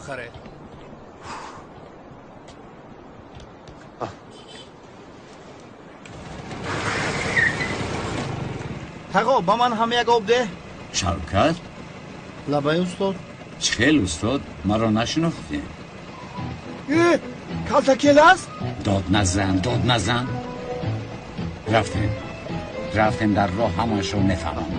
харед. Тағо, ба ман ҳам як об деҳ. Шавкат? Лабай, устод. Чӣ хел, устод, маро нашинохтӣ? Э, калтакел аст? Дод назан, дод назан. Рафтем, рафтем, дар роҳ ҳамаашро мефаҳмам.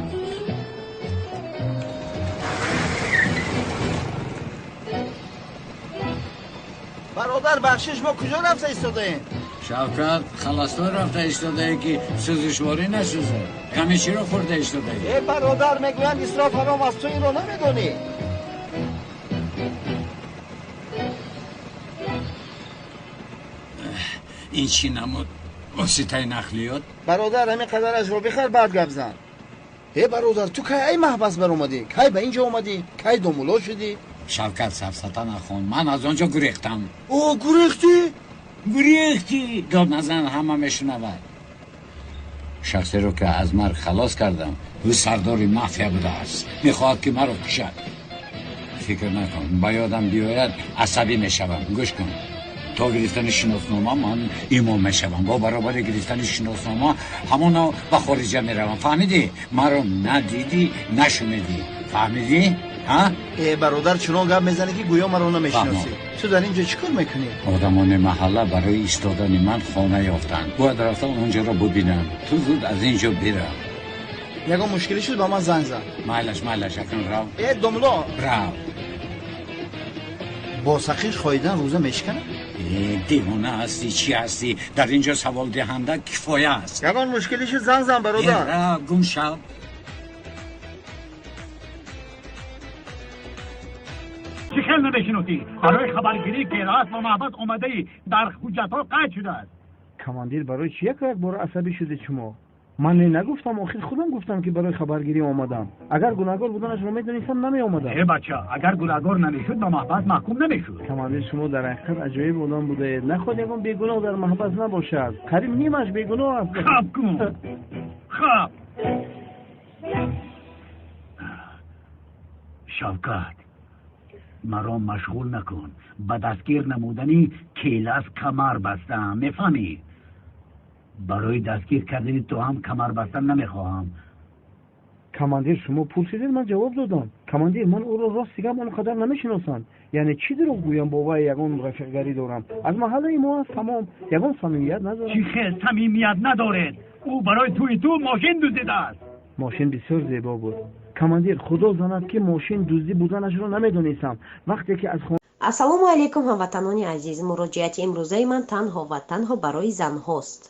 Бародар, бахшиш, мо куҷо рафта истодаем? Шавкат, халастой рафта истодае, ки сӯзишворӣ насӯзад. Ғами чиро хӯрда истодаӣ? Э, бародар, мегӯянд, исроф ҳаром аст, ту инро намедонӣ? Ин чӣ намуд воситаи нақлиёт? Бародар, ҳамин қадарашро бихар, баъд гап зан. Э, бародар, ту кай ай маҳбас баромадӣ? Кай ба ин ҷо омадӣ? Кай домулло шудӣ? Шавкат, сафсата нахон, ман аз он ҷо гурехтам. О, гурехтӣ? Гурехтӣ! Дод назан, ҳама мешунавад. Шахсеро, ки аз марг халос кардам, ӯ сардори мафия будааст, мехоҳад, ки маро кушад. Фикр накун, ба ёдам биёяд, асабӣ мешавам. Гӯш кун, то гирифтани шиноснома ман имом мешавам. Бо баробари гирифтани шиноснома ҳамоно ба хориҷа меравам, фаҳмидӣ? Маро надидӣ, нашунидӣ, фаҳмидӣ? Э, бародар, чунон гап мезанӣ, ки гӯё маро намешиносӣ. Ту дар ин ҷо чӣ кор мекунӣ? Одамони маҳалла барои истодани ман хона ёфтанд. Бояд рафта онҷоро бубинам. Ту зуд аз ин ҷо бирав. Ягон мушкилӣ шуд, ба ман занг зан. Майлаш, майлаш, акнун рав. Э, домулло. Рав. Бо сақир хоидан рӯза мешиканад? Э, девона ҳастӣ, чӣ ҳастӣ? Дар ин ҷо саволдиҳанда кифоя аст. Ягон мушкилӣ шуд, занг зан, бародар. Э, рав, гум шав. Чӣ хел намешиносӣ? Барои хабаргирӣ келас ба маҳбас омадаӣ, дар ҳуҷҷатҳо қайд шудааст. Командир, барои чӣ яко як бора асабӣ шудед шумо? Ман не нагуфтам, охир худам гуфтам, ки барои хабаргирӣ омадам. Агар гунаҳгор буданашро медонистам, намеомадам. Э, бача, агар гунаҳгор намешуд, ба маҳбас маҳкум намешуд. Командир, шумо дар ҳақиқат аҷоиб одам будаед. Наход ягон бегуноҳ дар маҳбас набошад? Қариб нимаш бегуноҳ аст. Хаб кун, хаб. Шавкат, маро машғул накун. Ба дастгир намудани келас камар бастаам, мефаҳмӣ? Барои дастгир кардани ту ҳам камар бастан намехоҳам. Командир, шумо пурсидед, ман ҷавоб додам. Командир, ман ӯро, рости гап, он қадар намешиносам. Яъне чӣ дурӯғ гӯям, бо вай ягон рафиқгарӣ дорам? Аз маҳаллаи мо аст, тамом, ягон самимият надорам. Чӣ хел самимият надоред? Ӯ барои тӯи ту мошин дуздидааст. Мошин бисёр зебо буд, командир. Худо занад, ки мошин дуздӣ буданашро намедонистам, вақте ки аз Ассалому алайкум, ҳамватанони азиз! Муроҷиати имрӯзаи ман танҳо ва танҳо барои занҳост.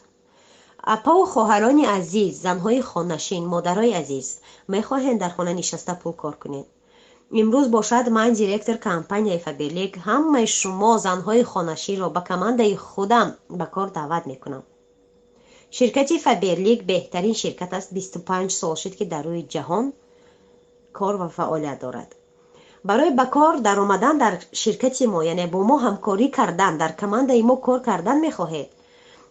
Апаву хоҳарони азиз, занҳои хонашин, модарои азиз, мехоҳем дар хона нишаста пул кор кунед? Имрӯз бошад, ман, директор компанияи Фаберлик, ҳамаи шумо занҳои хонашинро ба командаи худам ба кор даъват мекунам. Ширкати Фаберлик беҳтарин ширкат аст. 25 сол шуд, ки дар рӯи ҷаҳон кор ва фаъолият дорад. Барои ба кор даромадан дар ширкати мо, яъне бо мо ҳамкорӣ кардан, дар командаи мо кор кардан мехоҳед,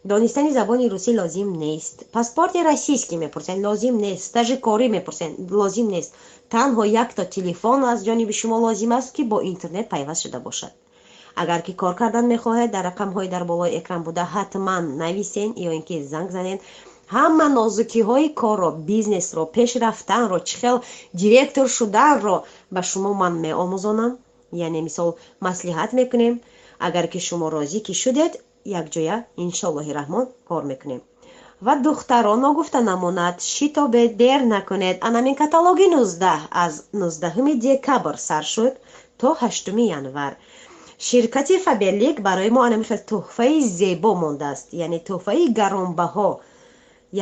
донистани забони русӣ лозим нест, паспорти российский мепурсед, лозим нест, стажи корӣ мепурсед, лозим нест. Танҳо якто телефон аз ҷониби шумо лозим аст, ки бо интернет пайваст шуда бошад. Агар ки кор кардан мехоҳед, дар рақамҳои дар болои экран буда ҳатман нависен ё ин ки занг занед. Ҳама нозукиҳои корро, бизнесро, пеш рафтанро, чӣ хел директор шуданро ба шумо ман меомӯзонам, яъне мисол маслиҳат мекунем. Агар ки шумо розӣ ки шудед, якҷоя, иншоллоҳи раҳмон, кор мекунем. Ва духтарон, ногуфта намонад, шитобед, дер накунед. Анамин каталоги 19 аз 19 декабр сар шуд то 8 январ. Ширкати Фаберлик барои мо анамин хел тӯҳфаи зебо мондааст, яъне тӯҳфаи гаронбаҳо,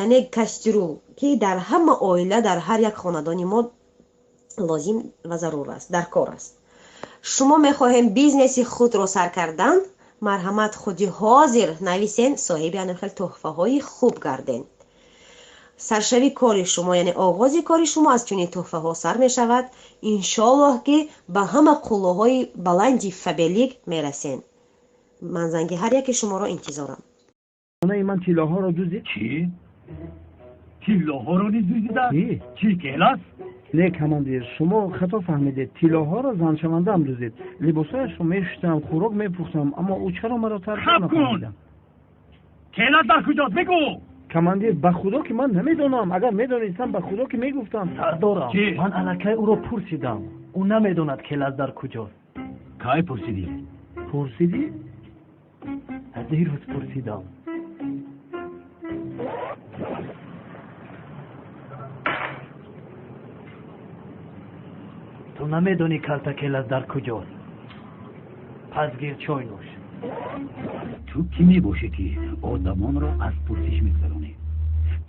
яъне кастрюл, ки дар ҳама оила, дар ҳар як хонадони мо лозим ва зарур аст, дар кор аст. Шумо мехоҳем бизнеси худро сар кардан? Марҳамат, худи ҳозир нависен, соҳиби анам хел тӯҳфаҳои хуб гарден. Саршави кори шумо, яъне оғози кори шумо аз чунин тӯҳфаҳо сар мешавад. Иншоаллоҳ, ки ба ҳама қуллаҳои баланди Фаберлик мерасен. Ман занги ҳар яки шуморо интизорам. Хонаи ман тиллоҳоро дуздид. Чӣ, тиллоҳоро низ дуздида? Чӣ? Чӣ, келас? Не, командир, шумо хато фаҳмидед. Тиллоҳоро заншавандаам дуздид. Либосҳояшро мешустам, хӯрок мепухтам, аммо ӯ чаро маро тарк Хаб кун! Келас дар куҷост? Бигӯ! Командир, ба худо ки ман намедонам. Агар медонистам, ба худо ки мегуфтам. Сардорам, ман аллакай ӯро пурсидам. Ӯ намедонад келас дар куҷост. Кай пурсидӣ? Пурсидӣ? Дирӯз пурсидам. Ту намедонӣ калта келас дар куҷост. Пас гир чой нӯш. Ту кӣ мебошӣ, ки одамонро аз пурсиш мегузаронӣ?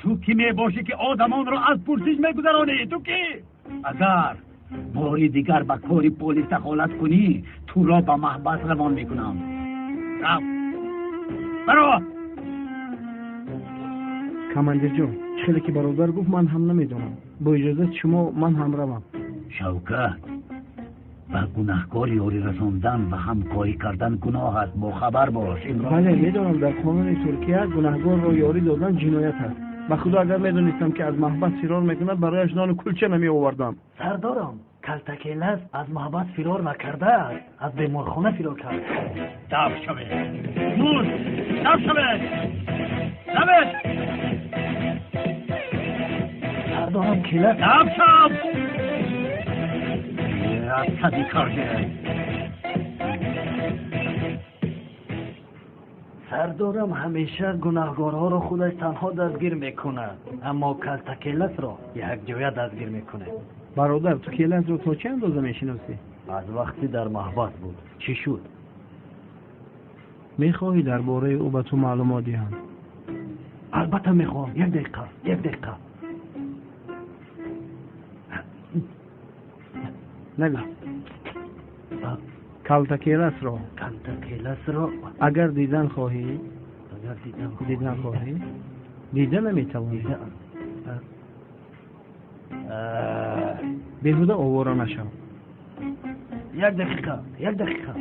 Ту кӣ мебошӣ, ки одамонро аз пурсиш мегузаронӣ? Ту кӣ? Агар бори дигар ба кори полис дахолат кунӣ, туро ба маҳбас равон мекунам. Рав, баро! Командирҷон, чӣ хеле ки бародар гуфт, ман ҳам намедонам. Бо иҷозати шумо ман ҳам равам. Шавкат, ба гунаҳкор ёрӣ расондан ва ҳамкорӣ кардан гуноҳ аст. Бохабар бош. Бале, медонам, дар қонуни Туркия гунаҳгорро ёрӣ додан ҷиноят аст. Ба худо, агар медонистам, ки аз маҳбас фирор мекунад, барояш нону кулча намеовардам. Сардорам, калтакелас аз маҳбас фирор накардааст, аз беморхона фирор кард. Даф шавед! Зуд! Даф шавед! Шавед! Сардорам, келас... Даф шав! Асаби карде! Сардорам ҳамеша гунаҳгорҳоро худаш танҳо дастгир мекунад, аммо калтакеласро якҷоя дастгир мекунад. Бародар, ту келасро то чӣ андоза мешиносӣ? Аз вақте дар маҳбас буд. Чӣ шуд? Мехоҳӣ дар бораи ӯ ба ту маълумот диҳам? Албатта мехоҳам. Як дақиқа, як дақиқа. Нагӯ. Калтакеласро. Калтакеласро агар дидан хоҳӣ, агар дидан хоҳӣ, дида наметавонӣ. Беҳуда овора нашав. Як дақиқа, як дақиқа.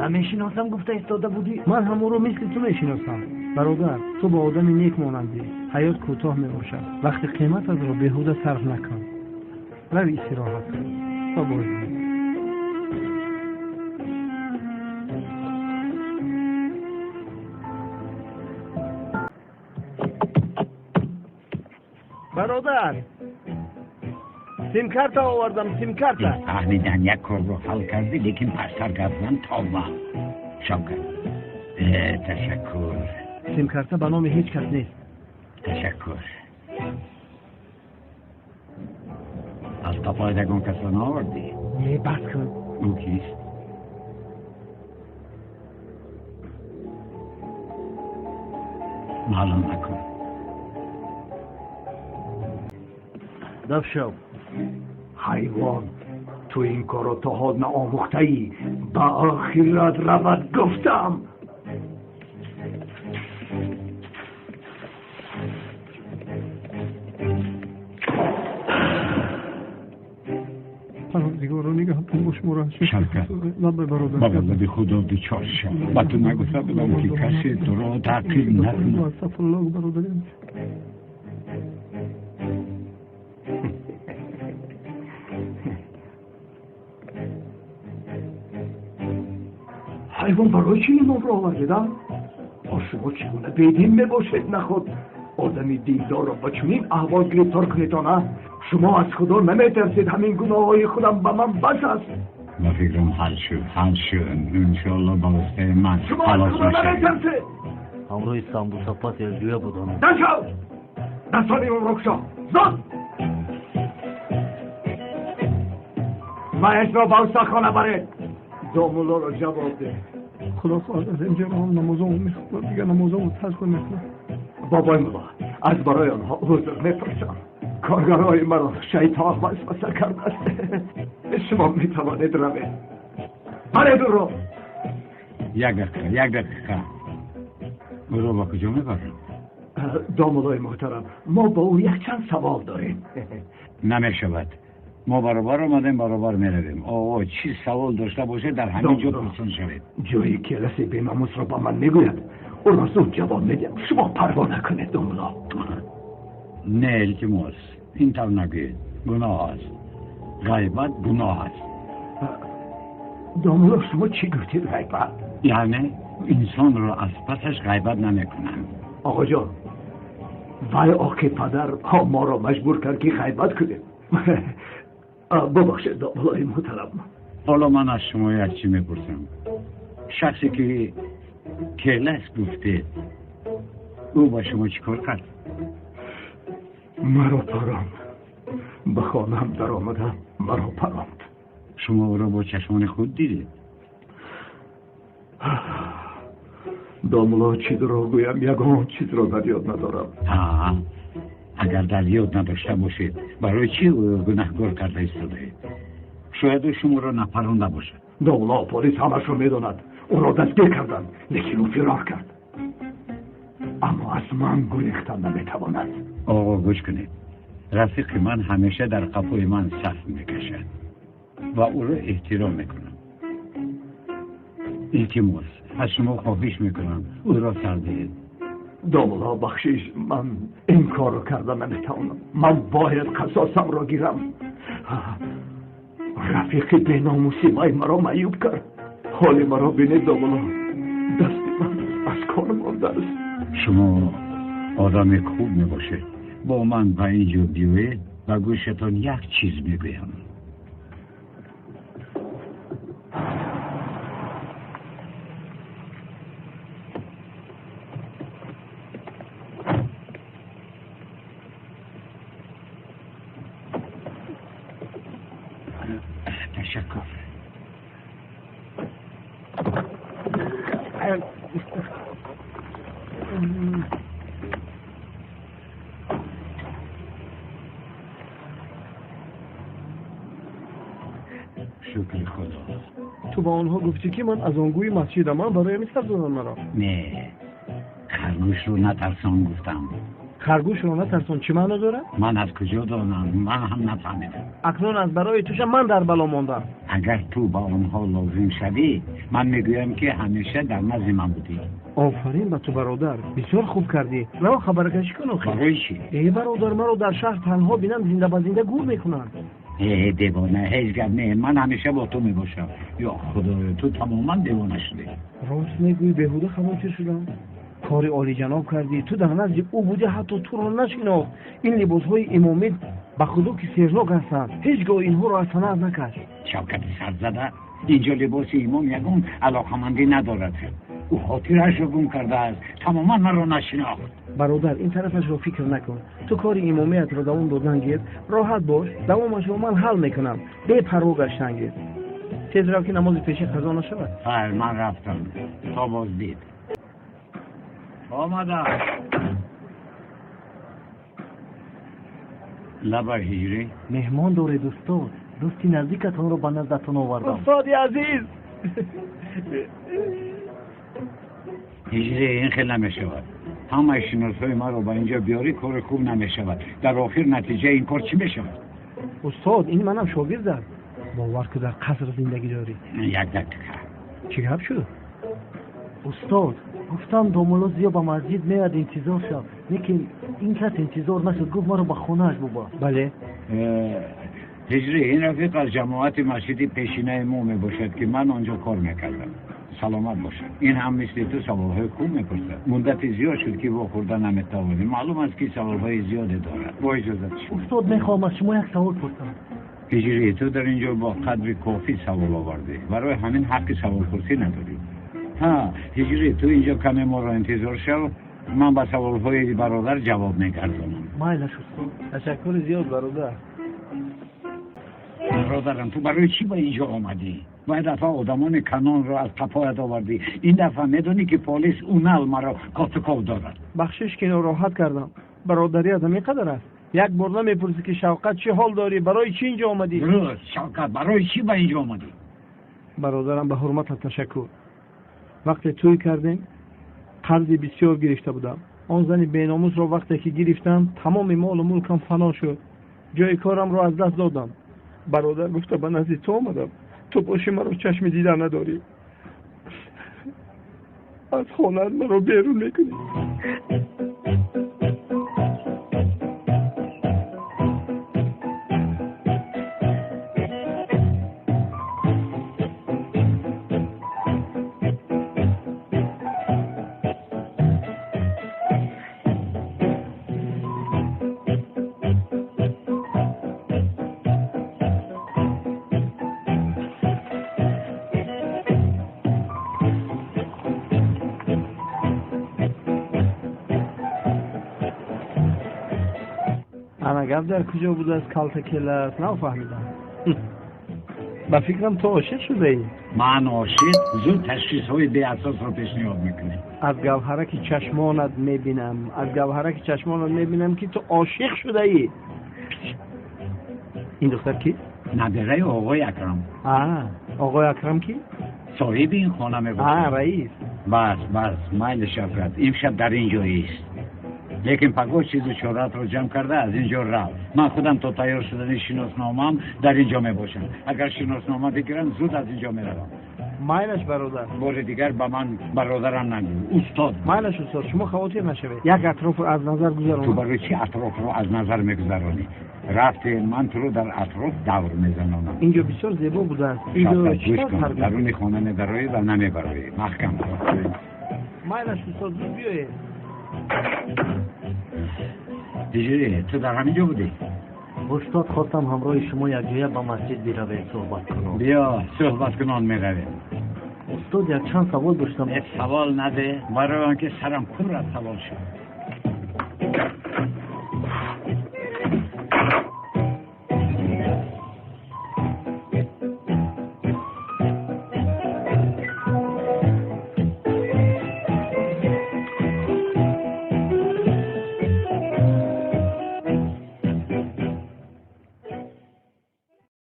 Намешиносам гуфта истода будӣ? Ман ҳам ӯро мисли ту мешиносам. Бародар, ту ба одами нек монандӣ. Ҳаёт кӯтоҳ мебошад. Вақти қимататро беҳуда сарф накун. Рави истироҳат кун. То боз. Бародар, симкарта овардам, симкарта. Фаҳмидан, як корро ҳал кардӣ, лекин пастар кардан тавба. Шавкат, ташаккур. Симкарта ба номи ҳеҷ кас нест. Ташаккур. Аз қафои ягон касро наовардӣ? Не, бас кун. Ӯ кист? Маълум накун. Даф шав. Ҳайвон, ту ин корро то ҳол наомӯхтаӣ. Ба охират равад гуфтам. Парвардигоро, нигаҳбон бош моро. Шавкат, лаббай бародар. Ба ғазаби худо дучор шав. Ба ту нагуфта будам, ки касе туро таъқиб накунад. Астағфируллоҳ, бародарам. Ҳайвон, барои чӣ имомро овардед, а? Шумо чӣ гуна бедин мебошед? Наход одами диндорро ба чунин аҳвол гирифтор кунедон, а? Шумо аз худо наметарсед. Ҳамин гуноҳҳои худам ба ман бас аст. Ба фикрам ҳал шуд, ҳал шуд. Иншоалло ба воситаи ман шумо аз худо наметарсед. Ҳамроҳи самбусапаз якҷоя будам. Нашав! Дастони имомро кушо, зуд! Маешро ба устохона баред. Домуллоро ҷавоб деҳ. Худо хоҳад, аз инҷо ҳам намозамон мехонам, дигар намозамон тарк намекунам. Бобои мулло, аз барои онҳо узр мепурсам. Коргарои маро шайтон васваса кардааст. Шумо метавонед равед. Баред ӯро. Як дақиқа, як дақиқа. Ӯро ба куҷо мебарам? Домуллои муҳтарам, мо бо ӯ якчанд савол дорем. Намешавад. Мо баробар омадем, баробар меравем. Оғо, чӣ савол дошта бошед, дар ҳамин ҷо пурсон шавед. Ҷои келаси беномусро ба ман мегӯяд, ӯро зуд ҷавоб медиҳам. Шумо парво накунед, домулло. Не, илтимос, ин тавр нагӯед. Гуноҳ аст. Ғайбат гуноҳ аст. Домулло, шумо чӣ гуфтед ғайбат? Яъне инсонро аз пасаш ғайбат намекунанд. Оғоҷон, вай оқи падар моро маҷбур кард ки ғайбат кунем. Бубахшед домуллои муҳтарам. Ҳоло ман аз шумо як чӣ мепурсам. Шахсе ки келас гуфтед, ӯ ба шумо чӣ кор кард? Маро паронд. Ба хонаам даромада маро паронд. Шумо ӯро бо чашмони худ дидед? Домулло, чӣ дурӯғ гӯям, ягон чизро дар ёд надорам. Агар дар ёд надошта бошед, барои чӣ ӯро гунаҳгор карда истодаед? Шояд ӯ шуморо напаронда бошад. Домулло, полис ҳамашро медонад. Ӯро дастгир карданд, лекин ӯ фирор кард. Аммо аз ман гурехтан наметавонад. Оғо, гӯш кунед. Рафиқи ман ҳамеша дар қафои ман саф мекашад ва ӯро эҳтиром мекунам. Илтимос, аз шумо хоҳиш мекунам, ӯро сар диҳед. Домулло, бахшиш, ман ин корро карда наметавонам. Ман бояд қасосамро гирам. Рафиқи беномуси вай маро маъюб кард. Ҳоли маро бинед, домулло, дасти ман аз кор мондааст. Шумо одами хуб мебошед. Бо ман ба ин ҷо биёед, ба гӯшатон як чиз мегӯям. Ташаккур. Шукри Худо. Ту ба онҳо гуфтӣ ки ман аз он гӯи масҷидам, ман барои ҳамин сар додам маро. Не, харгӯшро натарсон гуфтам. Харгӯшро натарсон чӣ маъно дорад? Ман аз куҷо донам? Ман ҳам нафаҳмидам. Акнун аз барои туша ман дар бало мондам. Агар ту ба онҳо лозим шавӣ, ман мегӯям ки ҳамеша дар назди ман будӣ. Офарин ба ту бародар, бисёр хуб кардӣ. Раво хабаркашӣ кун охир. Барои чӣ? Э бародар, маро дар шаҳр танҳо бинам зинда ба зинда гур мекунанд. Э девона, ҳеҷ гап не, ман ҳамеша бо ту мебошам. Ё Худоё, ту тамоман девона шудӣ. Рост мегӯӣ, беҳуда хавотир шудам. Кори олиҷаноб кардӣ. Ту дар назди ӯ будӣ, ҳатто туро нашинохт. Ин либосҳои имомӣ ба худо ки сернок ҳастанд. Ҳеҷ гоҳ инҳоро аз санаат накаш. Шавкати сарзада, инҷо либоси имом ягон алоқамандӣ надорад. Ӯ хотирашро гум кардааст, тамоман маро нашинохт. Бародар, ин тарафашро фикр накун. Ту кори имомиятро давом додан гир, роҳат бош, давомашро ман ҳал мекунам. Бепарво гаштан гир. Тез рав ки намози пешин қазо нашавад. Хайр, ман рафтам. То боздид. Омадам. Лаба ҳиҷрӣ. Меҳмон доред устод. Дӯсти наздикатонро ба наздатон овардам. Устоди азиз! Ҳиҷрӣ, ин хел намешавад. Ҳамаи шиносҳои маро ба инҷо биёрӣ, кори хуб намешавад. Дар охир натиҷаи ин кор чӣ мешавад? Устод, ин манам шогирдам. Бовар ку дар қаср зиндагӣ дорӣ. Як дақиқа. Чӣ гап шуд? Устод, гуфтам домулло Зиё ба масҷид меояд, интизор шав. Лекин ин кас интизор нашуд, гуфт маро ба хонааш бубар. Бале. Ҳиҷрӣ, ин рафиқ аз ҷамоати масҷиди пешинаи мо мебошад ки ман онҷо кор мекардам. Саломат бошад. Ин ҳам мисли ту саволҳои хуб мепурсад. Муддати зиёд шуд ки вохӯрда наметавонем. Маълум аст ки саволҳои зиёде дорад. Бо иҷозат шумо. Устод, мехоҳам аз шумо як савол пурсам. Ҳиҷрӣ, ту дар инҷо бо қадри кофӣ савол овардӣ. Барои ҳамин ҳаққи саволпурсӣ надорӣ. Ҳа, ҳиҷрӣ, ту инҷо каме моро интизор шав. Ман ба саволҳои бародар ҷавоб мегардонам. Майлаш устод. Ташаккури зиёд бародар. Бародарам, ту барои чӣ ба инҷо омадӣ? Вай дафъа одамони канонро аз қафоят овардӣ. Ин дафъа медонӣ ки полис унал маро кофтуков дорад. Бахшиш ки нороҳат кардам. Бародарият ҳамин қадар аст. Як бор намепурсӣ ки Шавқат чӣ ҳол дорӣ, барои чӣ инҷо омадӣ? Дуруст, Шавқат, барои чӣ ба инҷо омадӣ? Бародарам, ба ҳурматат ташаккур. Вақте тӯй кардем, қарзи бисёр гирифта будам. Он зани беномусро вақте ки гирифтам, тамоми молу мулкам фано шуд. Ҷои корамро аз даст додам. Бародар гуфта ба назди ту омадам. Ту боши маро чашми дида надорӣ. Аз хонаат маро берун мекунӣ. Ана гап дар куҷо будааст Калтакелас? Нафаҳмидам. Ба фикрам, ту ошиқ шудаӣ. Ман ошиқ? Зуд ташхисҳои беасосро пешниҳод мекунӣ. Аз гавҳараки чашмонат мебинам, аз гавҳараки чашмонат мебинам, ки ту ошиқ шудаӣ. Ин духтар кист? Набираи оғои Акрам. А, оғои Акрам ки? Соҳиби ин хона мебошад. А, раис. Бас, бас, майли, Шавкат, имшаб дар ин ҷо ист, лекин пагоҳ чизу чораатро ҷамъ карда аз ин ҷо рав. Ман худам то тайёр шудани шиносномаам дар ин ҷо мебошам. Агар шиноснома бигирам, зуд аз ин ҷо меравам. Майлаш, бародар. Бори дигар ба ман бародарам нагӯ, устод. Майлаш, устод, шумо хавотир нашавед, як атрофро аз назар Ту гузаронам. барои чӣ атрофро аз назар мегузаронӣ? Рафте, ман туро дар атроф давр мезанонам. Инҷо бисёр зебо будааст, инҷо Шавкат, чӣ гӯш тавр кун. тарбия? Даруни хона медароӣ ва намебароӣ, маҳкам. Майлаш, устод, зуд биёед. Диҷири, ту дар ҳамин ҷо будӣ? Устод, хостам ҳамроҳи шумо якҷоя ба масҷид биравем, суҳбат кунам. Биё, суҳбаткунон меравем. Устод, якчанд савол доштам. Савол наде, барои он ки сарам пур аз савол шуд.